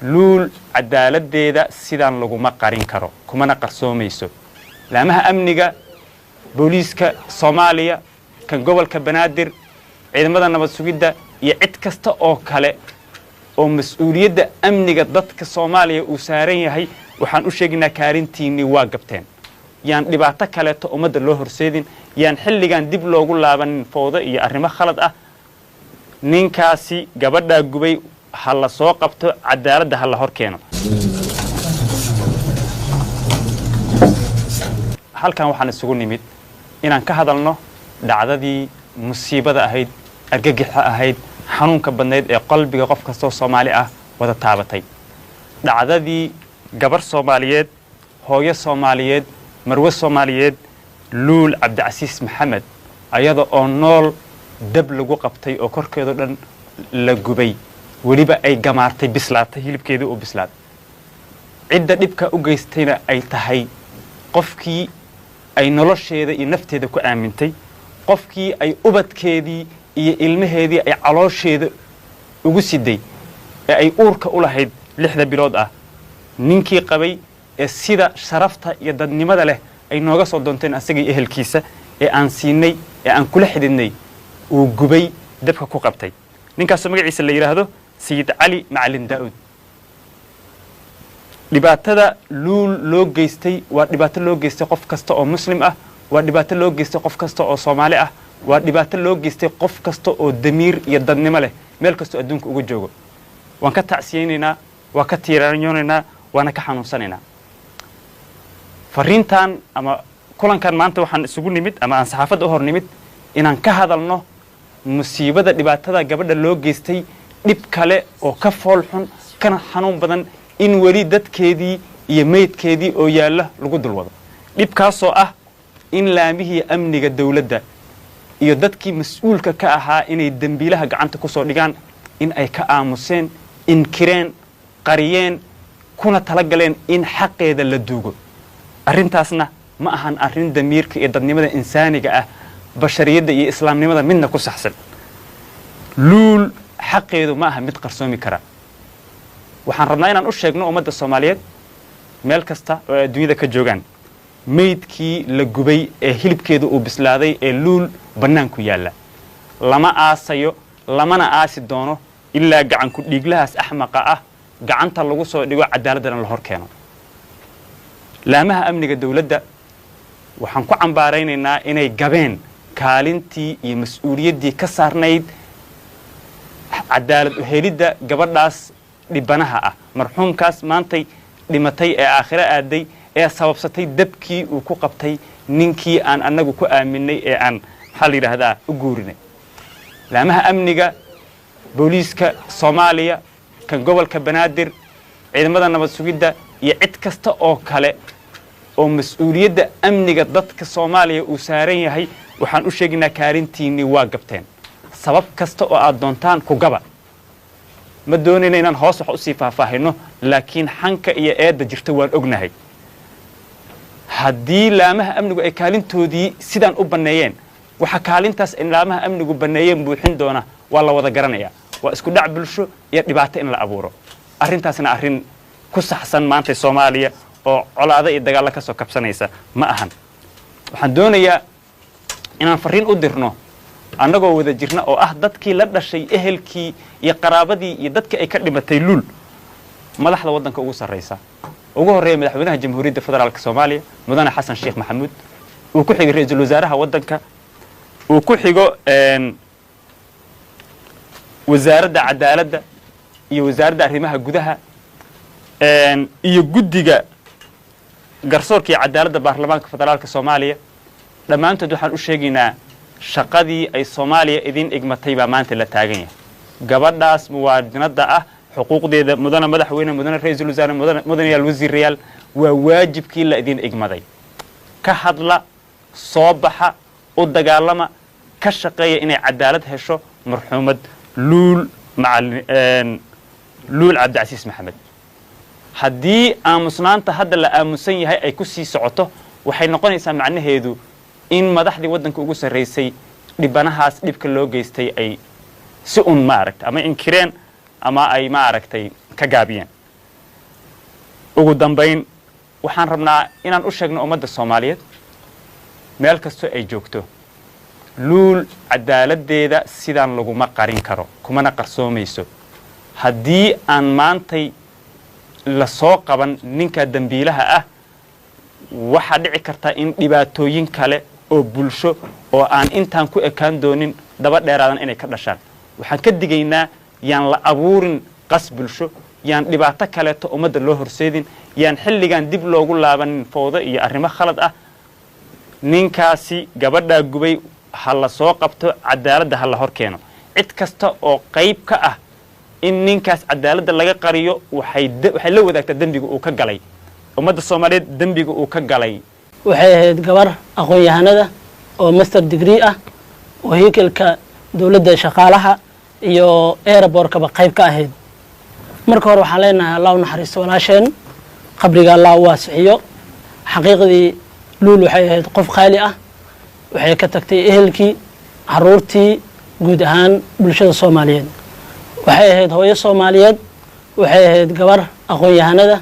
Luul cadaaladdeeda sidaan laguma qarin karo, kumana qarsoomayso. Laamaha amniga, booliiska Soomaaliya, kan gobolka Banaadir, ciidamada nabad sugidda iyo cid kasta oo kale oo mas-uuliyadda amniga dadka Soomaaliya uu saaran yahay, waxaan u sheegaynaa: kaalintiinnii waa gabteen. Yaan dhibaato kaleeto ummadda loo horseedin, yaan xilligan dib loogu laabanin fowdo iyo arrimo khalad ah. Ninkaasi gabadhaa gubay ha la soo qabto, cadaaladda ha la hor keeno. Halkan waxaan isugu nimid inaan ka hadalno dhacdadii musiibada ahayd, argagixa ahayd, xanuunka badnayd ee qalbiga qof kastoo Soomaali ah wada taabatay, dhacdadii gabar Soomaaliyeed, hooyo Soomaaliyeed, marwe Soomaaliyeed, Luul Cabdicasiis Maxamed, ayada oo nool dab lagu qabtay oo korkeedoo dhan la gubay, weliba ay gamaartay, bislaatay, hilibkeedii uu bislaaday. Cidda dhibka u geystayna ay tahay qofkii ay nolosheeda iyo nafteeda ku aamintay, qofkii ay ubadkeedii iyo ilmaheedii ay caloosheeda ugu siday ee ay uurka u lahayd 6da bilood ah, ninkii qabay ee sida sharafta iyo dadnimada leh ay nooga soo doonteen asagii ehelkiisa, ee aan siinay, ee aan kula xididnay, uu gubay, dabka ku qabtay. Ninkaasoo magaciisa la yidhaahdo Sayid Cali Macalin Daa'uud. Dhibaatada Luul loo geystay waa dhibaato loo geystay qof kasta oo Muslim ah, waa dhibaato loo geystay qof kasta oo Soomaali ah, waa dhibaato loo geystay qof kasta oo damiir iyo dadnimo leh, meel kastoo adduunka uga joogo. Waan ka tacsiyeynaynaa, waa ka tiiraanyoonaynaa, waana ka xanuunsanaynaa. Fariintan ama kulankan maanta waxaan isugu nimid ama aan saxaafadda u hor nimid inaan ka hadalno musiibada dhibaatada gabadha loo geystay, dhib kale oo ka fool xun kana xanuun badan in weli dadkeedii iyo meydkeedii oo yaalla lagu dulwado, dhibkaasoo ah in laamihii amniga dowladda iyo dadkii mas-uulka ka ahaa inay dembiilaha gacanta ku soo dhigaan in ay ka aamuseen, inkireen, qariyeen, kuna talagaleen in xaqeeda la duugo. Arrintaasna ma ahan arrin damiirka iyo dadnimada insaaniga ah, bashariyadda iyo islaamnimada midna ku saxsan. Luul xaqeedu ma aha mid qarsoomi kara. Waxaan rabnaa inaan u sheegno ummadda Soomaaliyeed meel kasta oo ay adduunyada ka joogaan: meydkii la gubay ee hilibkeedu uu bislaaday ee Luul bannaanku yaalla. Lama aasayo, lamana aasi doono ilaa gacanku dhiiglahaas axmaqa ah gacanta lagu soo dhigo, cadaaladdana la hor keeno. Laamaha amniga dowladda waxaan ku cambaaraynaynaa inay gabeen kaalintii iyo mas-uuliyaddii ka saarnayd cadaalad uhelidda gabadhaas dhibanaha ah, marxuumkaas maantay dhimatay ee aakhiro aaday, ee sababsatay dabkii uu ku qabtay ninkii aan annagu ku aaminay ee aan, maxaa la yidhaahdaa, u guurinay. Laamaha amniga, booliiska Soomaaliya, kan gobolka Banaadir, ciidamada nabad sugidda iyo cid kasta oo kale oo mas-uuliyadda amniga dadka Soomaaliya uu saaran yahay, waxaan u sheegaynaa: kaalintiinnii waa gabteen. Sabab kasta oo aad doontaan ku gaba, ma doonayna inaan hoos wax usii faahfaahino, laakiin xanka iyo eedda jirta waan ognahay. Haddii laamaha amnigu ay kaalintoodii sidaan u banneeyeen, waxa kaalintaas in laamaha amnigu banneeyeen buuxin doona waa la wada garanayaa. Waa isku dhac bulsho iyo dhibaato in la abuuro. Arrintaasna arrin ku saxsan maanta Soomaaliya oo colaado iyo dagaallo ka soo kabsanaysa ma ahan. Waxaan doonayaa inaan farriin u dirno, annagoo wada jirna oo ah dadkii la dhashay, ehelkii iyo qaraabadii iyo dadkii ay ka dhimatay Luul, madaxda waddanka ugu sarraysa, ugu horreeya Madaxweynaha Jamhuuriyadda Federaalka Soomaaliya, Mudane Xasan Sheekh Maxamuud, uu ku xigay Ra-iisul Wasaaraha waddanka, uu ku xigo Wasaaradda Cadaaladda iyo Wasaaradda Arrimaha Gudaha iyo Guddiga Garsoorka iyo Cadaaladda Baarlamaanka Federaalka Soomaaliya. Dhammaantood waxaan u sheegaynaa: shaqadii ay Soomaaliya idin igmatay baa maanta la taagan yahay. Gabadhaas muwaadinadda ah xuquuqdeeda, mudane madaxweyne, mudane ra-iisul wasaare, mudanayaal wasiirayaal, waa waajibkii la idin igmaday. Ka hadla, soo baxa, u dagaalama, ka shaqeeya inay cadaalad hesho marxuumad Luul Macalin, Luul Cabdicasiis Maxamed. Haddii aamusnaanta hadda la aamusan yahay ay ku sii socoto, waxay noqonaysaa macnaheedu in madaxdii waddanka ugu sarraysay dhibanahaas dhibka loo geystay ay si un, maaragtay, ama inkireen ama ay, maaragtay, ka gaabiyeen. Ugu dambayn, waxaan rabnaa inaan u sheegno ummadda Soomaaliyeed meel kastoo ay joogto, Luul cadaaladdeeda sidaan laguma qarin karo, kumana qarsoomayso. Haddii aan maantay la soo qaban ninka dembiilaha ah, waxaa dhici karta in dhibaatooyin kale oo bulsho oo aan intaan ku ekaan doonin daba dheeraadan inay ka dhashaan. Waxaan ka digaynaa, yaan la abuurin qas bulsho, yaan dhibaato kaleeto ummadda loo horseedin, yaan xilligan dib loogu laabanin fowdo iyo arrimo khalad ah. Ninkaasi gabadhaa gubay ha la soo qabto, cadaaladda ha la hor keeno. Cid kasta oo qayb ka ah in ninkaas cadaaladda laga qariyo waxay la wadaagtaa dembiga uu ka galay ummadda Soomaaliyeed, dembiga uu ka galay. Waxay ahayd gabar aqoon-yahanada oo master degree ah oo haykalka dowladda shaqaalaha iyo airportkaba qayb ka ahayd. Marka hore waxaan leenahay, Allah u naxariisto walaasheen, qabriga Allah u waasixiyo. Xaqiiqdii, Luul waxay ahayd qof qaali ah. Waxay ka tagtay ehelkii, caruurtii, guud ahaan bulshada Soomaaliyeed. Waxay ahayd hooyo Soomaaliyeed. Waxay ahayd gabar aqoon-yahanada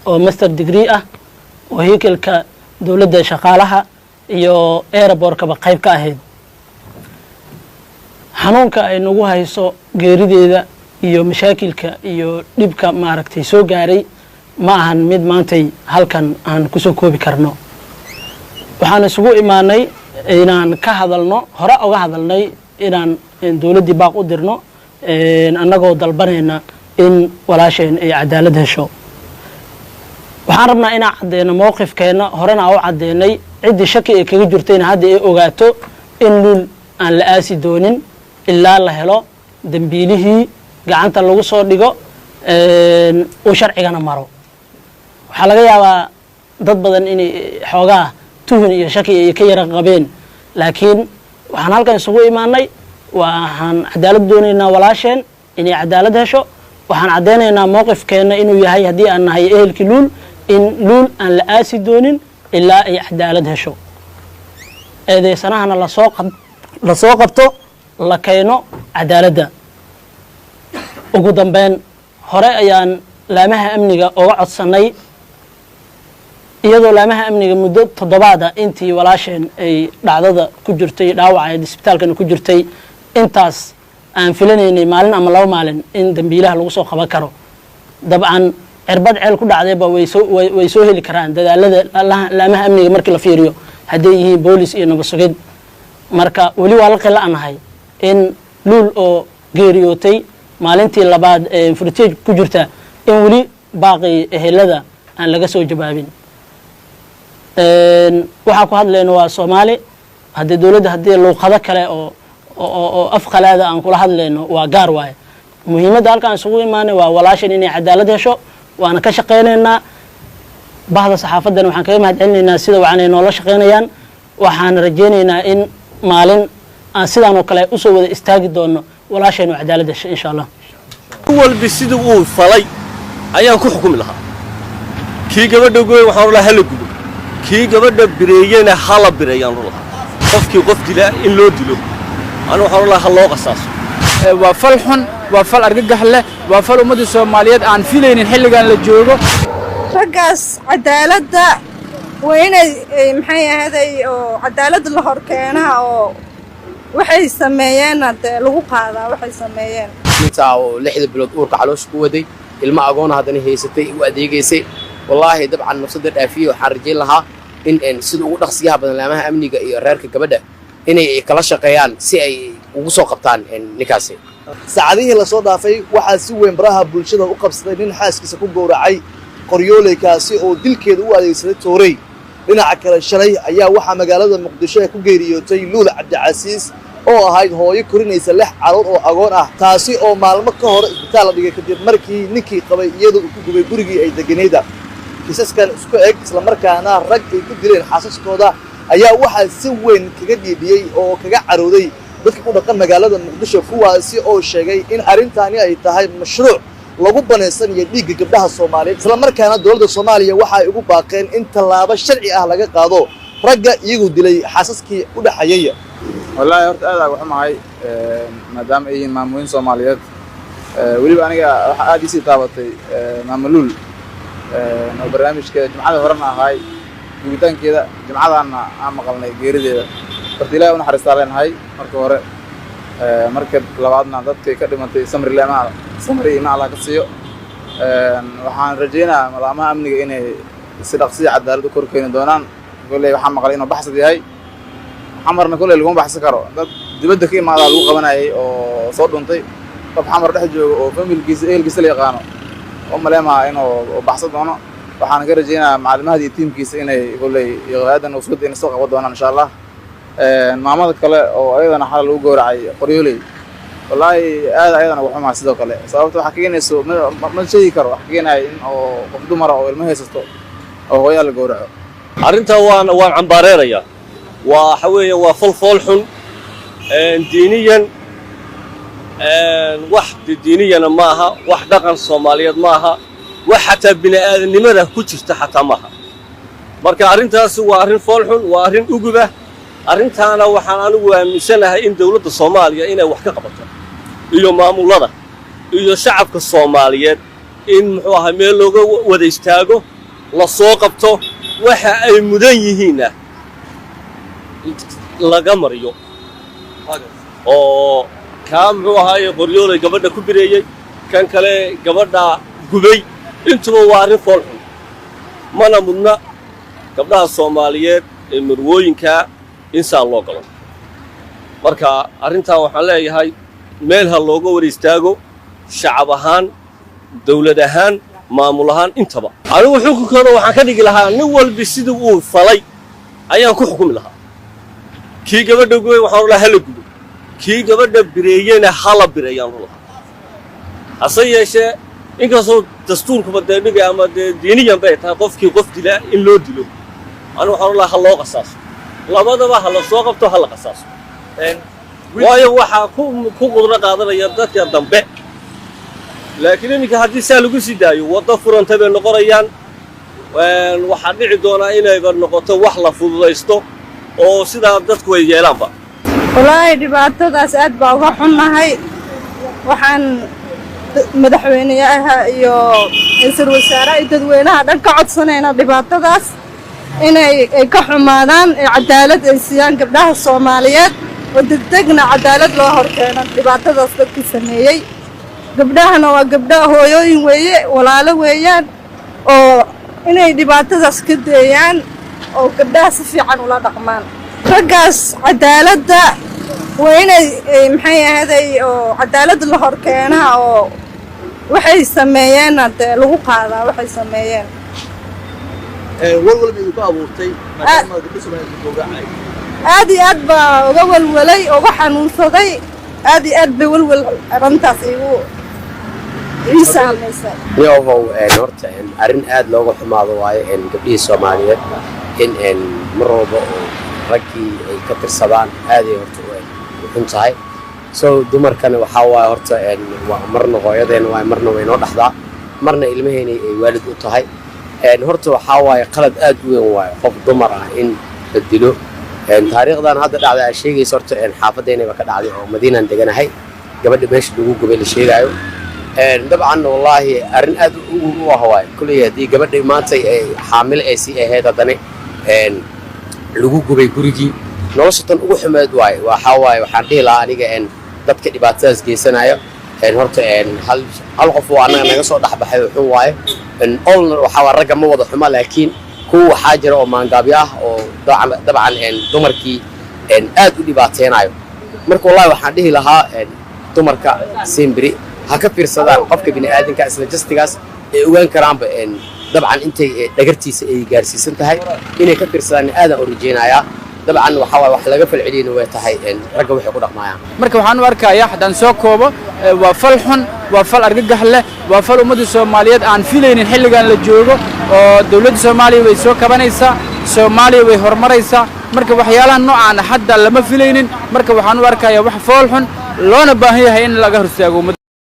oo master degree ah oo haykalka dowladda shaqaalaha iyo airportkaba qayb ka ahayd. Xanuunka ay nagu hayso geerideeda iyo mashaakilka iyo dhibka maaragtay soo gaaray ma ahan mid maantay halkan aan kusoo koobi karno. Waxaan isugu imaanay inaan ka hadalno, hore uga hadalnay, inaan dowladdii baaq u dirno, annagoo dalbanayna in walaasheen ay cadaalad hesho. Waxaan rabnaa inaan cadeyno mowqifkeenna, horena aan u caddeynay, ciddii shaki ay kaga jirtayna hadda ay ogaato in Luul aan la aasi doonin ilaa la helo dembiilihii, gacanta lagu soo dhigo, uu sharcigana maro. Waxaa laga yaabaa dad badan inay xoogaa tuhun iyo shaki ay ka yara qabeen, laakiin waxaan halkan isugu imaanay, waxaan cadaalad doonaynaa walaasheen inay cadaalad hesho. Waxaan caddeynaynaa mowqifkeenna inuu yahay, haddii aan nahay ehelkii Luul, in Luul aan la aasi doonin ilaa ay cadaalad hesho, eedeysanahana lasoo qabto, la keeno cadaaladda. Ugu dambeyn, hore ayaan laamaha amniga uga codsannay, iyadoo laamaha amniga muddo toddobaada intii walaasheen ay dhacdada ku jirtay, dhaawaca isbitaalkana ku jirtay, intaas aan filanaynay maalin ama 2 maalin in dambiilaha lagu soo qaban karo. Dabcan, cirbad ceel ku dhacdayba way soo heli karaan dadaalada laamaha amniga markii la fiiriyo, hadday yihiin boolis iyo nabad sugid. Marka weli waa la qila'nahay in Luul oo geeriyootay maalintii labaad ee furiteej ku jirta in weli baaqi ehelada aan laga soo jawaabin. Waxaa ku hadlayno waa Soomaali. Haddii dowladda, haddii luuqado kale oo af qalaada aan kula hadlayno, waa gaar waaye. Muhiimadda halkaan isugu imaanay waa walaashan inay cadaalad hesho, waana ka shaqaynaynaa. Bahda saxaafaddana waxaan kaga mahad celinaynaa sida wacan ay noola shaqaynayaan. Waxaan rajaynaynaa in maalin aan sidaan oo kale usoo wada istaagi doono walaashaynu cadaalad hesho, insha Allah. Walbi sidii uu falay ayaan ku xukumi lahaa. Kii gabadha gooy waxaan lahaa hala gubo, kii gabadha bireeyena hala bireeyaan lahaa. Qofkii qof dilaa in loo dilo anu waxaan lahaa ha loo qasaaso. Waa fal xun, waa fal argagax leh, waa fal ummadda Soomaaliyeed aan filaynin xilligan la joogo. Raggaas cadaaladda waa inay, maxay ahaday, oo cadaaladda la hor keenaha oo waxay sameeyeenna dee lagu qaadaa waxay sameeyeen. Intaa oo 6da bilood uurka caloosha ku waday, ilmo agoona haddana haysatay, u adeegaysay, wallaahi dabcan nafsadda dhaafiyey. Waxaan rajayn lahaa in sida ugu dhaqsiyaha badan laamaha amniga iyo reerka gabadha inay kala shaqeeyaan si ay ugu soo qabtaan ninkaasi. Saacadihii lasoo dhaafay waxaa si weyn baraha bulshada u qabsaday nin xaaskiisa ku gowracay Qoryooleykaasi oo dilkeeda u adeegsaday toorey. Dhinaca kale, shalay ayaa waxaa magaalada Muqdisho ee ku geeriyootay Luul Cabdicasiis oo ahayd hooyo korinaysa lix carruur oo agoon ah, taasi oo maalmo ka hor isbitaal la dhigay kadib markii ninkii qabay iyadu uu ku gubay gurigii ay deganayda. Kiisaskan isku eg, islamarkaana rag ay ku dileen xaasaskooda, ayaa waxaa si weyn kaga dhiidhiyey oo kaga carooday dadka ku dhaqan magaalada Muqdisho, kuwaasi oo sheegay in arrintaani ay tahay mashruuc lagu banaysanayo dhiigga gabdhaha Soomaaliyeed. Islamarkaana dowladda Soomaaliya waxa ay ugu baaqeen in tallaabo sharci ah laga qaado ragga iyagu dilay xaasaskii u dhexeeyey. Wallaahi horta aad aan waxumahay, maadaama ay yihiin maamooyin Soomaaliyeed. Weliba aniga waxaa aad iisii taabatay Maama Luul. Oo barnaamijkeeda Jimcada horena ahaay gubitaankeeda, Jimcadaana aan maqalnay geerideeda. Horta Ilahi u naxariistaa leenahay marka hore, marka labaadna dadkay ka dhimatay samri lema samri ima Allah ka siiyo. Waxaan rajaynayaa madaamaha amniga inay si dhaqsiya cadaalad u kor keeni doonaan. Kolley waxaan maqlay inuu baxsad yahay. Xamarna kolley laguma baxsan karo, dad dibadda ka imaadaa lagu qabanayay oo soo dhuntay. Qof Xamar dhex jooga oo familkiisa, ehelkiisa la yaqaano oo maleemaha inuu baxsan doono. Waxaan ka rajaynayaa macalimaha iyo tiimkiisa inay kolley iyo hay'adda nabadgudda inay soo qaban doonaan, insha Allah. Maamada kale oo ayadana xalay lagu gowracay Qoryooley, wallaahi aad ayadana uga xumaa sidoo kale. Sababta waxaa keenayso ma sheegi karo. Waxa keenaya in oo qof dumara oo ilmo haysato oo hooyaa la gowraco. Arrintaa waan cambaareerayaa. Waa waxa weeye, waa fal fool xun diiniyan. Wax diiniyana ma aha, wax dhaqan Soomaaliyeed ma aha, wax xataa bini aadamnimada ku jirta xataa maaha. Marka arrintaasi waa arrin fool xun, waa arrin ugubah. Arrintaana waxaan anigu aaminsanahay in dawladda Soomaaliya inay wax ka qabato, iyo maamullada iyo shacabka Soomaaliyeed, in muxuu ahaa meel looga wada istaago, la soo qabto, waxa ay mudan yihiinna laga mariyo, oo kaa muxuu ahaaye Qoryoolay gabadha ku bireeyey, kan kale gabadha gubay, intuba waa arrin fool xun, mana mudna gabdhaha Soomaaliyeed ee marwooyinkaa in saa loo galo. Marka arrintaa waxaan leeyahay meel ha looga war istaago, shacab ahaan, dawlad ahaan, maamul ahaan, intaba. Anigu xukunkooda waxaan ka dhigi lahaa nin walbi sidii uu falay ayaan ku xukumi lahaa. Kii gabadha gubay waxaan u lahaa hala gubo, kii gabadha bireeyena hala bireeyaan u lahaa. Hase yeeshee, inkastoo dastuurkuba dee dhigay ama dee diiniyan bay tahay qofkii qof dila in loo dilo, anigu waxaan u lahaa ha loo qasaaso labadaba, ha la soo qabto, ha la qasaaso, waayo waxaa ku qudro qaadanaya dadka dambe. Laakiin iminka haddii saa lagu sii daayo, waddo furantay bay noqonayaan. Waxaa dhici doonaa inayba noqoto wax la fududaysto oo sidaa dadku ay yeelaanba. Wallaahi dhibaatadaas aad baa uga xunnahay. Waxaan madaxweyneyaha iyo ra-iisul wasaaraha iyo dadweynaha dhan ka codsanaynaa dhibaatadaas inay ay ka xumaadaan, ee cadaalad ay siiyaan gabdhaha Soomaaliyeed, oo degdegna cadaalad loo horkeeno dhibaatadaas dadkii sameeyey. Gabdhahana waa gabdha hooyooyin weeye, walaalo weeyaan, oo inay dhibaatadaas ka deeyaan oo gabdhaha si fiican ula dhaqmaan. Raggaas cadaaladda waa inay, maxay ahaday, oo cadaalad la horkeenaa, oo waxay sameeyeenna dee lagu qaadaa waxay sameeyeen. Walwal ma idinku abuurtay maadaama gabdho Soomaaliyeed gowracay? Aad iyo aad baa uga walwalay, uga xanuunsaday. Aad iyo aad bay walwal arrintaas igu ii saamaysay. Yohow, horta arrin aad looga xumaado waayo gabdhihii Soomaaliyeed in mar walba oo raggii ay ka tirsadaan. Aaday horta u xun tahay. So dumarkana waxaa waaye horta marna hooyadeena waaye, marna way noo dhaxdaa, marna ilmaheena ay waalid u tahay. Horta waxaa waaye qalad aad u weyn waaye qof dumar ah in la dilo. Taariikhdan hadda dhacda aa sheegaysa horta xaafaddeynaba ka dhacday oo Madiinaan deganahay, gabadha meesha lagu gubay la sheegaayo. Dabcan wallaahi arrin aad u ah waaye. Kulley haddii gabadha maanta ay xaamilo ay sii ahayd, haddana lagu gubay gurigii, nolosha tan ugu xumeed waaye. Waxaa waaye waxaan dhihi lahaa aniga dadka dhibaatadaas geysanaya horta hal hal qof oo annaga naga soo dhexbaxay wuxuu waaye olna. Waxaa waa ragga ma wada xuma, laakiin kuwa waxaa jira oo maangaabyo ah oo dabcan dumarkii aad u dhibaateynayo. Marka wallahi waxaan dhihi lahaa dumarka simbiri ha ka fiirsadaan qofka bini'aadinka isla jastigaas ay ogaan karaanba dabcan intay dhagartiisa ay gaarsiisan tahay inay ka fiirsadaan. Aadaan u rajaynayaa. Dabcan waxaa waaye wax laga falceliyana way tahay ragga waxay ku dhaqmayaan. Marka waxaan u arkayaa, haddaan soo koobo, waa fal xun, waa fal argagax leh, waa fal ummadda Soomaaliyeed aan filaynin xilligan la joogo, oo dowladda Soomaaliya way soo kabanaysaa, Soomaaliya way horumaraysaa. Marka waxyaalaha noocaan hadda lama filaynin. Marka waxaan u arkayaa wax fool xun, loona baahan yahay in laga hor istaago ummadda.